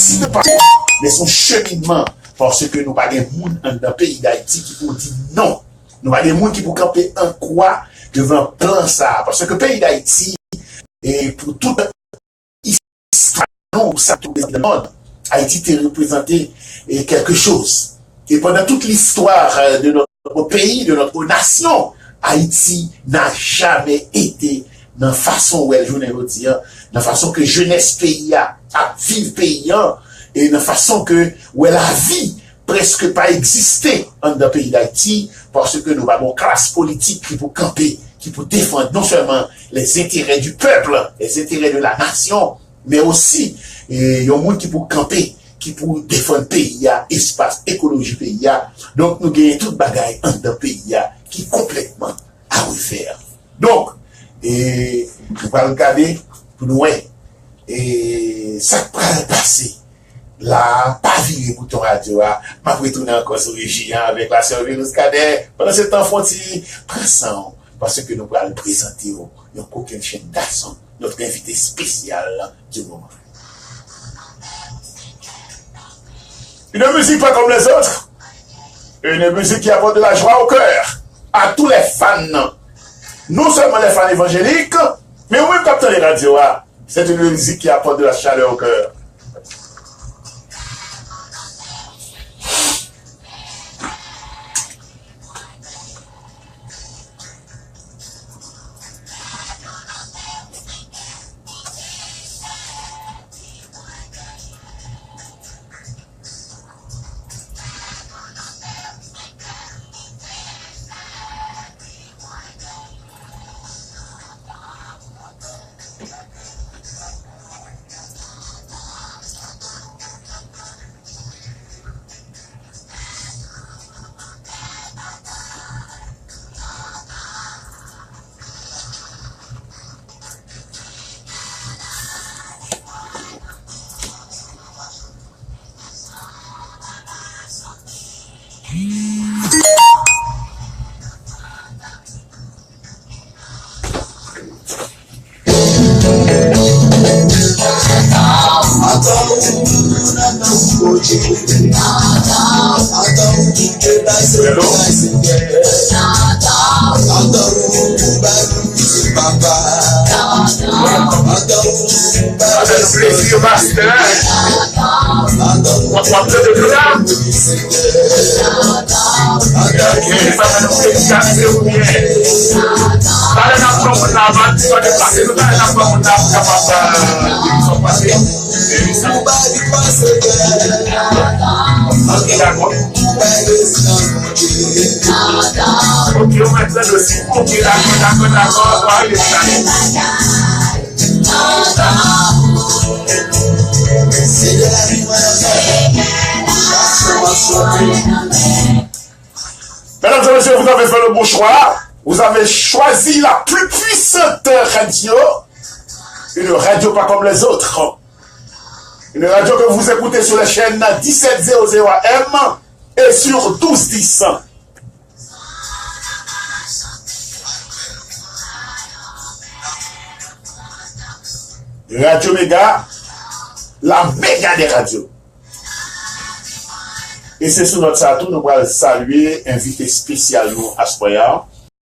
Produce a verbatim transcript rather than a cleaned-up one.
deside pa, men se yon cheminman, paske nou pa gen moun anndan peyi Dayiti ki pou di non. Nou pa gen moun ki pou kanpe an kwa devan plan sa a, paske peyi Dayiti, e pou tout istwa nou, sa tou nan mond, Ayiti te reprezante, e, quelque chose. Et pendant toute l'histoire, euh, de notre pays, de notre nation, Haïti n'a jamais été nan fason w wè l jounen jodi a, nan fason ke jenès peyi a ap viv peyi a, e nan fason ke w wè lavi prèske pa egziste anndan peyi Dayiti, paske nou pa gen yon klas politik ki pou kanpe, ki pou defann non sèlman les intérêts du peuple, les intérêts de la nation, men osi, e, yon moun ki pou kanpe, ki pou defann peyi a, espas, ekoloji peyi a. Donk, nou genyen tout bagay anndan peyi a ki konplètman a refè. Donk, e, nou pral gade pou nou wè, e, sa k pral pase la a. Pa vire bouton radyo a, m ap retounen ankò sou reji an avèk la sè Venus Cadet. Pandan se tan, fè yon ti pran san w, paske nou pral prezante w yon kokennchenn gason, notre invité spécial du moment. Une musique pas comme les autres, une musique qui apporte de la joie au cœur à tous les fans, non seulement les fans évangéliques, mais ou menm k ap tande radyo a, c'est une musique qui apporte de la chaleur au cœur. Hello? Avèk plezi, pastè. W ap, w ap tande nou la? Gen pa nan predikasyon oubyen talè n ap pran moun la, va di yo deplase nou, talè n ap pran moun la pou kapab, euh, di sa w pase. Ok, dakò. Ok, mwen tande osi. Ok, dakò, dakò, dakò. Ann ale, ann ale. Mesdames et messieurs, vous avez fait le bon choix. Vous avez choisi la plus puissante radio, une radio pas comme les autres. Une radio que vous écoutez sur les chaînes dix-sept zéro zéro A M et sur douze dix. Radio Méga, la méga des radios. E se sou nòt sa a tou nou pral salye envite espesyal nou aswè a.